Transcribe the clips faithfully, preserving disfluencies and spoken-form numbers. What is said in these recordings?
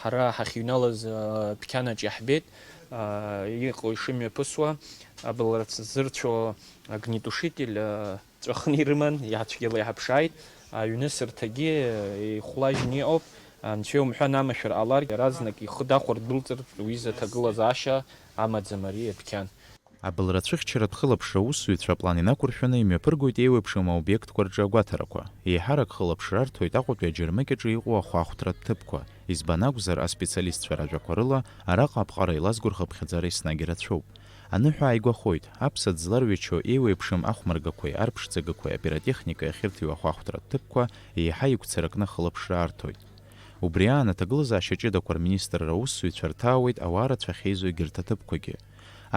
Ҳара ҳахьыҩналаз, а, дәқьанаҿ иаҳбеит, а, иҟоу ишымҩаԥысуа, абылра зырцәо огнетушитель, а, ҵәахны ирыман, иацәгьала иҳаԥшааит, аҩнысырҭагьы, а, ихәлажьны иҟоуп, анцәа иумҳәан амашәыр ҟаларгь, иаразнак ихы дахәар ддәылҵыртә уҩыза аҭагылазаашьа амаӡам ари адәқьан. Абылра ацәыхьчаратә хылаԥшра аусзуҩцәа аплан инақәыршәаны имҩаԥыргоит еиуеиԥшым аобиектқәа рҿы агәаҭарақәа. Еиҳарак хылаԥшра арҭоит Аҟәатәи аџьармыкьаҿы иҟоу ахәаахәҭратә ҭыԥқәа. Избан акәзар, аспециалистцәа ражәақәа рыла, араҟа аԥҟара еилазго рхыԥхьаӡара еснагь ирацәоуп. Аныҳәа ааигәахоит, аԥса ӡларҩычо еиуеиԥшым ахәмаргақәеи арԥшӡагақәеи апиротехникеи ахьырҭиуа ахәаахәҭратә ҭыԥқәа еиҳа игәцаракны ахылаԥшра арҭоит. Убри аан аҭагылазаашьа ҷыдақәа рминистрра аусзуҩцәа рҭаауеит ауаа рацәа ахьеизо егьырҭ аҭыԥқәагьы.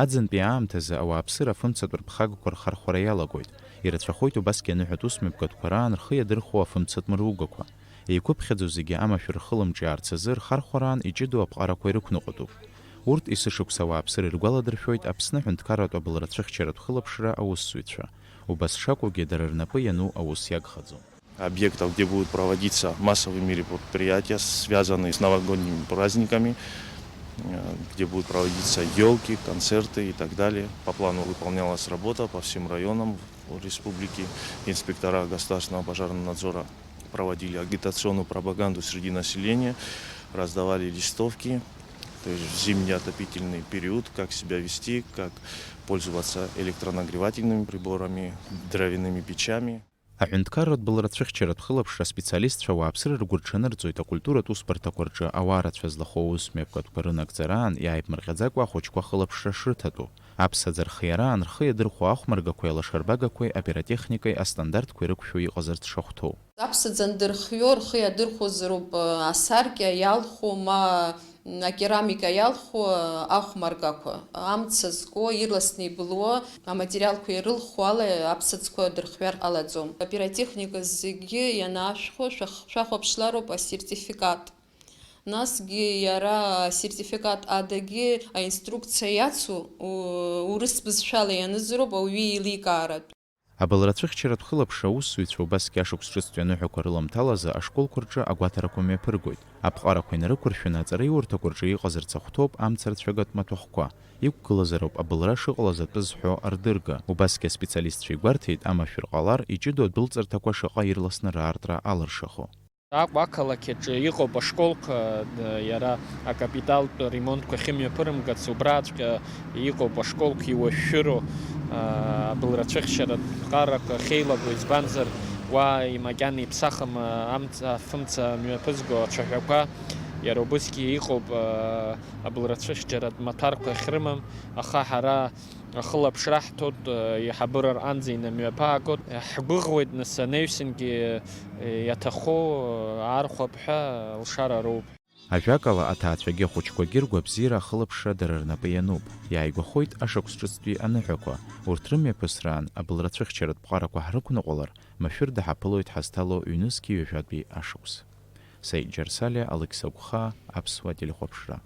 Аӡынтәи аамҭазы ауааԥсыра афымцатә рԥхагақәа рхархәара иалагоит. Ирацәахоит убасгьы аныҳәатә усмҩаԥгатәқәа раан рхы иадырхәо афымцатә мыругақәа. Еиқәыԥхьаӡо зегьы амашәыр рхылымҿиаарц азы рхархәараан иҷыдоу аԥҟарақәа ирықәныҟәатәуп. Урҭ есышықәса ауааԥсыра иргәаладыршәоит Аԥсны аҳәынҭқарратә абылра ацәыхьчаратә хылаԥшра аусзуҩцәа. Убас шакәугьы дара рнапы иану аус иагхаӡом. Объектов, где будут проводиться массовые мероприятия, связанные с новогодними праздниками, э, где будут проводиться ёлки, концерты и так далее. По плану выполнялась работа по всем районам республики. Инспектора государственного пожарного надзора проводили агитационную пропаганду среди населения, раздавали листовки, то есть в зимний отопительный период, как себя вести, как пользоваться электронагревательными приборами, дровяными печами. Аҳәынҭқарратә былра ацәыхьчаратә хылаԥшра аспециалистцәа ауааԥсыра ргәы рҽанырҵоит акультуратә усбарҭақәа рҿы ауаа рацәа злахоу аусмҩаԥгатәқәа рынагӡараан иааиԥмырҟьаӡакәа ахәыҷқәа ахылаԥшра шрыҭатәу. Аԥсаӡ архиараан рхы иадырхәо ахәмаргақәеи алашарбагақәеи апиротехникеи астандартқәа ирықәшәо иҟазарц шахәҭоу. Аԥсаӡ андырхио рхы иадырхәозароуп, асаркьа иалху, ма акерамика иалху ахәмаргақәа. Амца зку, ирласны ибылуа аматериалқәа ирылху ала аԥсаӡқәа дырхиар ҟалаӡом. Апиротехника зегьы ианаашәхо шәах-, шәахәаԥшлароуп асертификат. Насгьы иара асертификат адагьы аинструкциа иацу у-, урыс бызшәала ианызароуп ауаҩы еиликааратә. Абылра ацәыхьчаратә хылаԥшра аусзуҩцәа убасгьы ашықәс ҿыцтәи аныҳәақәа рыламҭалазы ашколқәа рҿы агәаҭарақәа мҩаԥыргоит. Аԥҟарақәа инарықәыршәаны аҵараиурҭақәа рҿы иҟазарц ахәҭоуп амцарцәагатә маҭәахәқәа. Иқәгылазароуп абылра шыҟалаз атәы зҳәо ардырга. Убасгьы аспециалистцәа игәарҭеит, амашәыр ҟалар, иҷыдоу адәылҵырҭақәа шаҟа ирласны раартра алыршахо. Аҟәа ақалақь аҿы иҟоуп ашколқәа, д-, иара акапиталтә ремонтқәа ахьымҩаԥырымгац, убраҵәҟьа иҟоуп ашколқәа иуашәшәыроу, а, абылра цәыхьчаратә ԥҟарақәа ахьеилаго, избанзар, уа имакьана иԥсахым, а, амца, афымца мҩаԥызго ацәаҳәақәа, иара убысгьы иҟоуп, а, абылра цәыхьчаратә маҭәарқәа ахьрымам, аха ҳара ахылаԥшра ҳҭоит, еиҳабыра рҟынӡа инамҩаԥаагоит. Ҳгәыӷуеит, нас, анаҩсангьы иаҭаху аархәап ҳәа алшара роуп. Ажәакала, аҭаацәагьы ахәыҷқәагьы ргәабзиара ахылаԥшра дара рнапы иануп. Иааигәахоит ашықәс ҿыцтәи аныҳәақәа. Урҭ рымҩаԥысраан абылра цәыхьчаратә ԥҟарақәа ҳрықәныҟәалар, машәырда ҳаԥылоит ҳазҭало ҩнызқьи ҩажәатәи ашықәс. Саид Џьарсалиа, Алықьса Гәхаа, Аԥсуа телехәаԥшра.